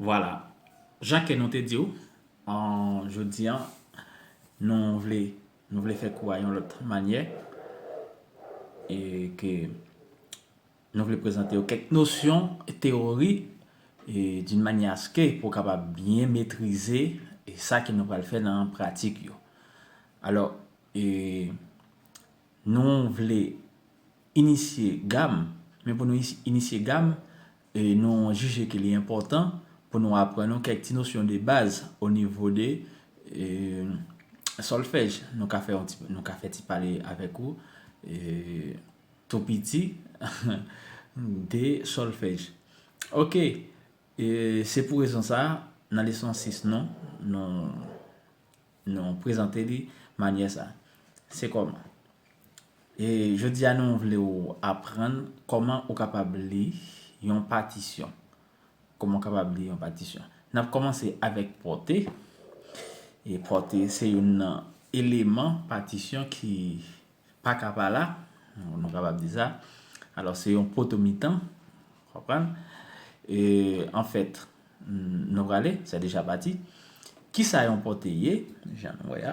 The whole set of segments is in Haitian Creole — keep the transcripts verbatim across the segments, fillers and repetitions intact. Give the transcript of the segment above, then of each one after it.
Vwala. Jan ke nou te di w, an, jodi a, nou vle, nou vle fè kou a yon lòt manyè, e ke nou vle prezante w kèk nosyon, teyori, e d'une manière à ce que pou w kapab byen metrize, e sa ke nou pral fè nan pratik yo. Alò, e nou vle inisye gam, men pou nou is- inisye gam, e nou jije ke li enpòtan pou nou aprann nou kèk ti nosyon de baz o nivo de, e, solfèj. Nou ka fè yon ti, nou ka fè ti pale avèk ou, e, tou piti de solfèj. Ok, e se pou rezon sa, nan leson sis nou, nou, nou prezante li manyè sa. Se kòman? E jodi a nou vle w aprann kòman ou kapab li yon patisyon. Kòman w kapab li yon patisyon? N ap kòmanse avèk pòte. E pòte se youn nan eleman patisyon ki pa ka pa la. Nou kapab di sa. Alò, se yon poto mitan. Konprann? E, anfèt, nou prale, c'est déjà parti. Kisa yon pòte ye? Jan nou wè a.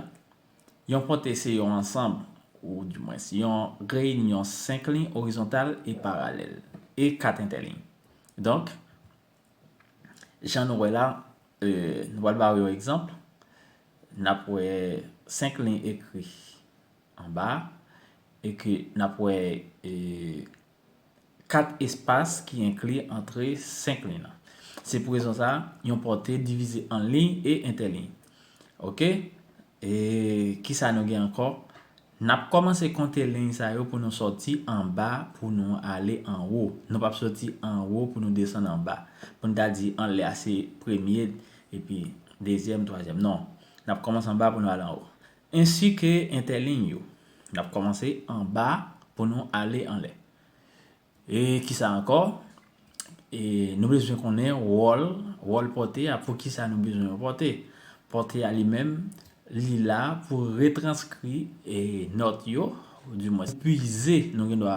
Yon pòte se yon ansanm, ou dimwens, yon reyinyon senk liy orizontal e paralèl, e kat entèliy. Donk, jan nou wè la, e, nou pral ba w yon egzanp. N ap wè senk liy ekri anba, e ke n ap wè, e, kat espas ki enkli antre senk liy lan. Se pou rezon sa, yon pòte divize an liy e entèliy. Ok? E kisa nou gen ankò? N ap kòmanse konte liy sa yo pou nou sòti anba pou nou ale anwo. Nou p ap sòti anwo pou nou desann anba. Pou n ta di anlè a se premye, epi dezyèm, twazyèm. Non. N ap kòmanse anba pou nou ale anwo. Ensi ke entèliy yo. N ap kòmanse anba pou nou ale anlè. E kisa ankò? E nou bezwen konnen wòl, wòl pòte a, poukisa nou bezwen yon pòte. Pòte a li menm, li la pou retranskri, e, nòt yo, dimwens, pwize, nou gen dwa,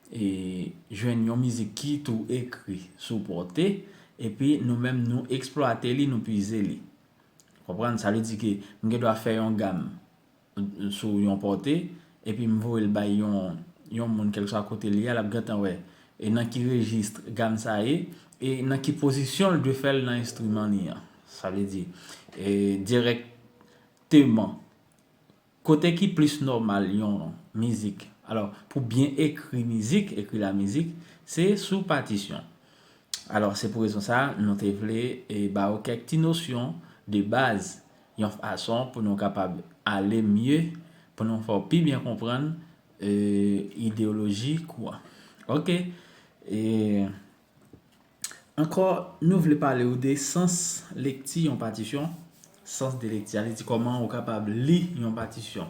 e, jwenn yon mizik ki tou ekri sou pòte, epi nou menm nou eksplwate li, nou pwize li. Konprann? Sa vle di ke m gen dwa fè yon gam sou yon pòte, epi m voye l bay yon, yon moun kèlkeswa kote li ye a, l ap gentan wè e nan ki rejis gam sa ye, e nan ki pozisyon l dwe fè l nan enstriman li an. Sa vle di, e, dirèkteman, kote ki plis nòmal yon mizik. Alò, pou byen ekri mizik, ekri la mizik, se sou patisyon. Alò, se pou rezon sa, nou te vle, e, ba w kèk ti nosyon de baz, yon fason pou nou kapab ale mye, pou nou fè w pi byen konprann, e, ideyoloji kou a. Ok. E, ankò, nou vle pale w de sans lekti yon patisyon, sans de lekti, sa vle di kòman ou kapab li yon patisyon.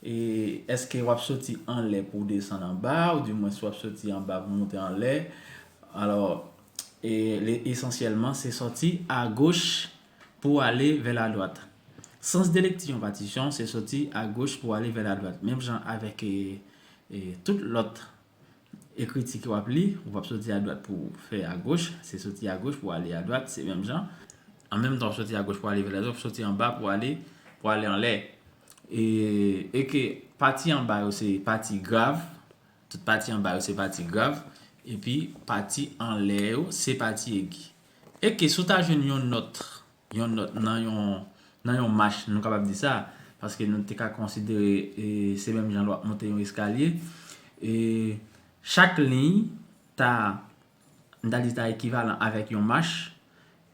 E èske w ap soti anlè pou w desann anba, ou dimwens w ap soti anba pou w monte anlè? Alò, e, le- esansyèlman, se sòti agoch pou ale vè ladwat. Sans de lekti yon patisyon, se sòti agoch pou ale vè ladwat. Menm jan avèk, e, e, tout lòt ekriti ke w ap li, ou p ap soti adwat pou w fè agoch, se soti agoch pou w ale adwat, se menm jan. An menm tan w ap soti agoch pou w ale vè ladwat, w ap soti anba pou w ale, pou w ale anlè. E, e ke pati anba yo se pati grav, tout pati anba yo se pati grav, epi pati anlè yo se pati egi. E ke si w ta jwenn yon nòt, yon nòt nan yon, nan yon mach, nou kapab di sa, paske nou te ka konsidere, e, se menm jan lè w ap monte yon eskalye. E chak liy ta, m ta di ta ekivalan avèk yon mach,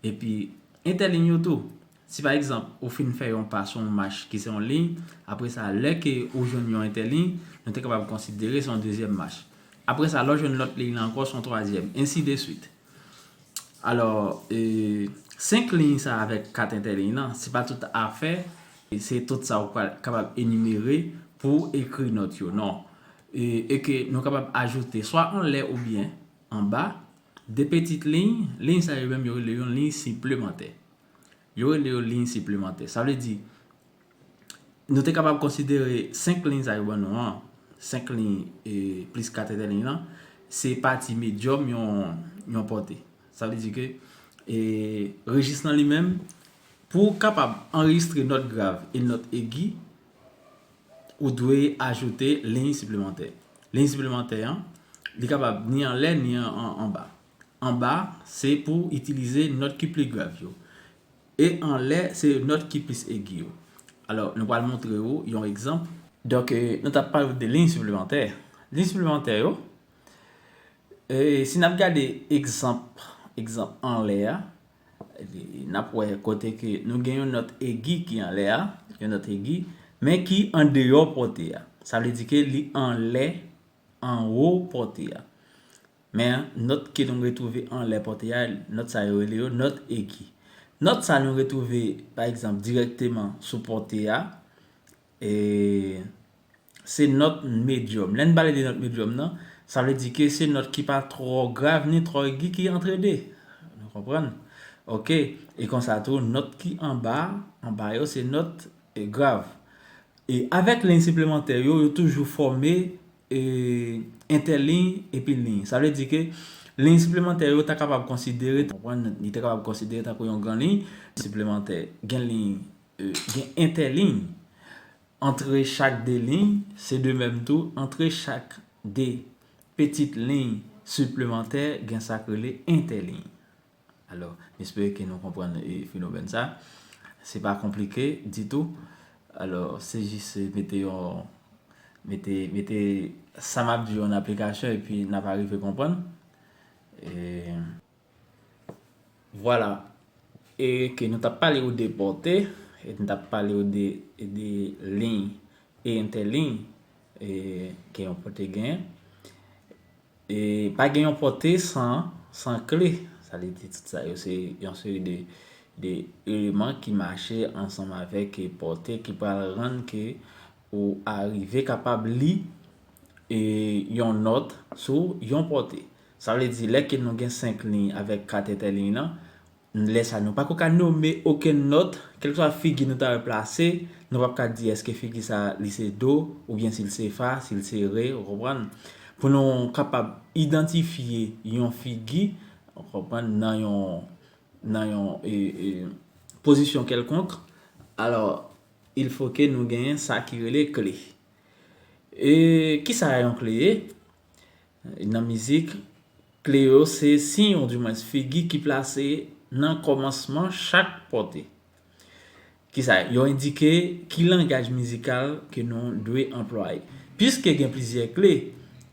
epi entèliy yo tou. Si pa egzanp, ou fin fè yon pa sou yon mach ki se yon liy, apre sa, lè ke ou jwenn yon entèliy, nou te kapab konsidere se yon dezyèm mach. Apre sa, lè w jwenn lòt liy la ankò, se yon twazyèm, ensi de swit. Alò, e, senk liy sa avèk kat entèliy lan, se pa tout afè, e se tout sa ou pral kapab enimere pou ekri nòt yo, non. E, e ke nou kapab ajoute swa anlè oubyen anba de pitit liy, liy sa yo menm yo rele yon liy siplemantè. Yo rele yo liy siplemantè. Sa vle di, nou te kapab konsidere senk liy sa yo ban nou an, senk liy e plis kat entèliy lan, se pati medyòm yon, yon pòte. Sa vle di ke e, rejis lan li menm, pou w kapab anrejistre nòt grav e nòt egi, ou dwe ajoute liy siplemantè. Liy siplemantè an, li kapab ni anlè ni an, an, anba. Anba, se pou itilize nòt ki pli grav yo. E anlè, se nòt ki plis egi yo. Alò, nou pral montre w yon egzanp. Donk, e, nou t ap pale de liy siplemantè. Liy siplemantè yo, e, si n ap gade egzanp, egzanp anlè a, e, n ap wè kote ke nou gen yon nòt egi ki anlè a, yon nòt egi, men ki andeyò pòte a. Sa vle di ke li anlè, anwo pòte a. Men nòt ke nou retwouve anlè pòte a, nòt sa yo rele yo nòt egi. Nòt sa nou retwouve, pa egzanp, dirèkteman sou pòte a, e, se nòt medyòm. Lè n pale de nòt medyòm nan, sa vle di ke se nòt ki pa twò grav ni twò egi ki antre de. Nou konprann? Oke. E konsa tou, nòt ki anba, anba yo, se nòt, e, grav. E avèk liy siplemantè yo, yo toujou fòme, e, entèliy epi liy. Sa vle di ke liy siplemantè yo ta kapab konsidere, konprann, li ta kapab konsidere tankou yon gran liy. Siplemantè, gen liy, e, gen entèliy. Antre chak de liy, se de menm tou, antre chak de pitit liy siplemantè, gen sa k rele entèliy. Alò, m espere ke nou konprann, e, fenomèn sa. Se pa konplike ditou. Alò, se jis, e, mete yon, mete, mete sa m ap di yo an aplikasyon epi n ap arive konprann. E, vwala. E ke nou t ap pale yo de pòte, e nou t ap pale yo de, de liy e entèliy, e, ke yon pòte genyen. E pa gen yon pòte san, san kle. Sa vle di tout sa yo se yon seri de, de eleman ki mache ansanm avèk, e, pòte ki pral rann ke ou arive kapab li, e, yon nòt sou yon pòte. Sa vle di lè ke nou gen senk liy avèk kat entèliy lan, lè sa nou pako ka nome okenn nòt, kèlkeswa figi nou ta replase, nou p ap ka di èske figi sa li se do, oubyen si l se fa, si l se re, ou konprann? Pou nou kapab idantifye yon figi, ou konprann, nan yon, nan yon, e, e, pozisyon kèlkonk, alò, il faut que nou genyen sa ki rele kle. E kisa yon kle ye? Nan mizik, kle yo se siy, oudimwens figi ki plase nan kòmansman chak pòte. Kisa yo endike? Ki langaj mizikal ke nou dwe anplwaye? Piske gen plizyè kle,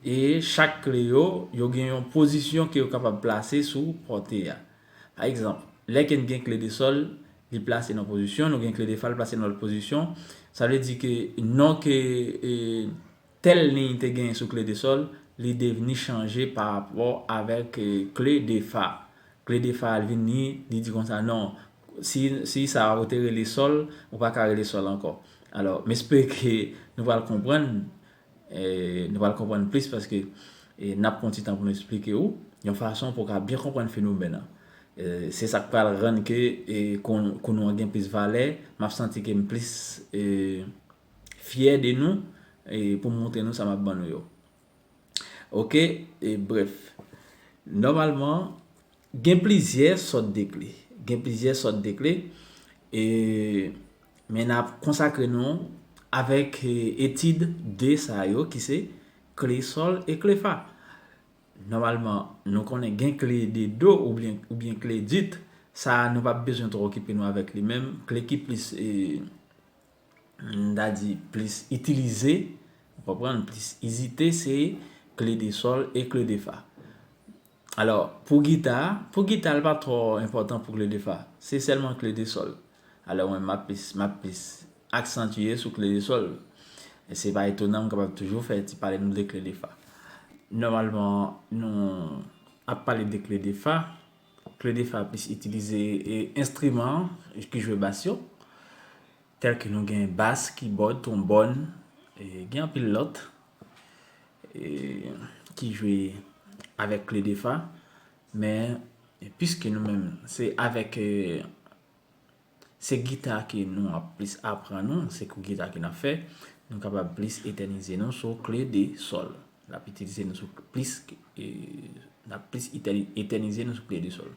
e chak kle yo, yo gen yon pozisyon ke yo kapab plase sou pòte a. Pa egzanp, lè ke n gen kle de sòl, li plase nan pozisyon, nou gen kle de fa, li plase nan lòt pozisyon. Sa vle di ke non ke, e, tèl liy te genyen sou kle de sòl, li devni chanje pa rapò avèk, e, kle de fa. Kle de fa al vini, li di konsa, non, si, si sa ou te rele sòl, ou pa ka rele sòl ankò. Alò, m espere ke nou pral konprann, e, nou pral konprann plis paske, e, n ap pran ti tan pou nou eksplike ou, yon fason pou w ka byen konprann fenomèn nan. E, se sa k pral rann ke, e, kou, kou nou an gen plis valè, m ap santi ke m plis, e, fyè de nou, e, pou m montre nou sa m ap ban nou yo. Oke, e, brèf. Nòmalman, gen plizyè sòt de kle. Gen plizyè sòt de kle. E, men n ap konsakre nou avèk, e, etid de sa yo ki se kle sòl e kle fa. Nòmalman, nou konnen gen kle de do oubyen, oubyen kle dit. Sa, nou p ap bezwen twò okipe nou avèk li menm. Kle ki plis, e, m ta di plis itilize, ou konprann, plis izite, se kle de sòl e kle de fa. Alò, pou gita, pou gita, l pa twò enpòtan pou kle de fa. Se sèlman kle de sòl. Alò, mwen, m ap plis, m ap plis aksantye sou kle de sòl. E se pa etonan, m kapab toujou fè ti pale nou de kle de fa. Nòmalman, nou ap pale de kle de fa. Kle de fa plis itilize, e, enstriman ki jwe bas yo, tèl ke nou gen bas, kibòd, twonbòn, E, gen anpil lòt e, ki jwe avèk kle de fa, men piske nou menm, se avèk e, se gita ke nou ap plis aprann nou, se kou gita ke n ap fè, nou kapab plis etènize nou sou kle de sòl. N ap itilize nou sou plis, e, n ap plis itèni- etènize nou sou kle de sòl.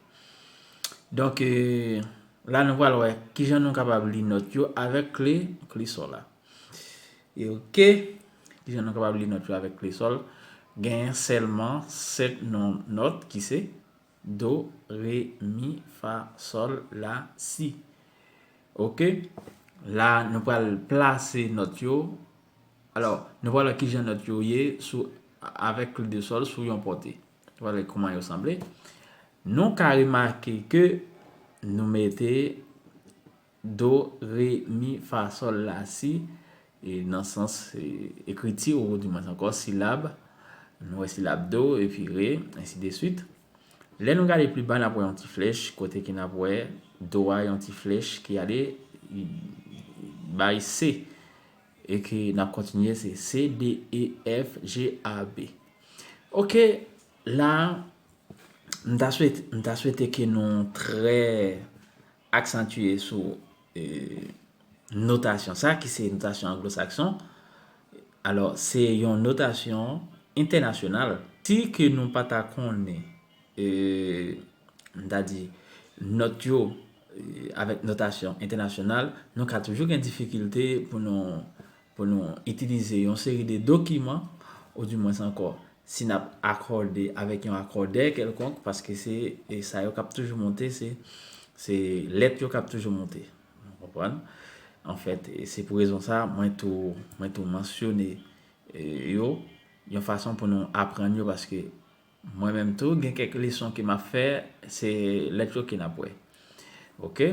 Donk, e, la nou pral wè kijan nou kapab li nòt yo avèk kle, kle sòl la. E oke, kijan nou kapab li nòt yo avèk kle sòl? Genyen sèlman senk non nòt ki se do, re, mi, fa, sòl, la, si. Oke? La, nou pral plase nòt yo. Alò, nou pral wè kijan nòt yo ye sou, avèk kle de sòl sou yon pòte. Nou pral wè kòman yo sanble. Nou ka remake ke nou mete do, re, mi, fa, sòl, la, si, e nan sans e, ekriti, ou di mwens ankò, silab. Nou wè silab do, epi re, ensi de swit. Lè nou gade pli ba, n ap wè yon ti flèch, kote ke n ap wè do a, yon ti flèch ki ale bay C. E ke n ap kontinye, se C, D, E, F, G, A, B. Oke, la, m ta swete, m ta swete ke nou trè aksantye sou e, notasyon sa, ki se notasyon anglosakson. Alò, se yon notasyon entènasyonal. Si ke nou pa ta konnen, e, m ta di, nòt yo e, avèk notasyon entènasyonal, nou ka toujou gen difikilte pou nou, pou nou itilize yon seri de dokiman, ou di mwens ankò, si n ap akòde avèk yon akòdè kèlkonk, paske se e, sa yo k ap toujou monte, se, se lèt yo k ap toujou monte. Ou konprann? Anfèt, e, se pou rezon sa, mwen tou, mwen tou mansyone e, yo, yon fason pou nou aprann yo, paske mwen menm tou, gen kèk leson ke m ap fè, se lèt yo ke n ap wè. Oke?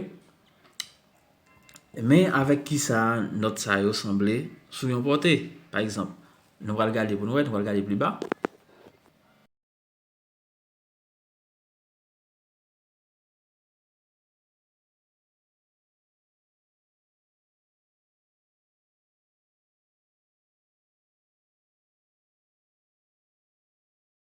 Men avèk kisa nòt sa yo sanble sou yon pòte? Pa egzanp, nou pral gade pou nou wè, nou pral gade pli ba.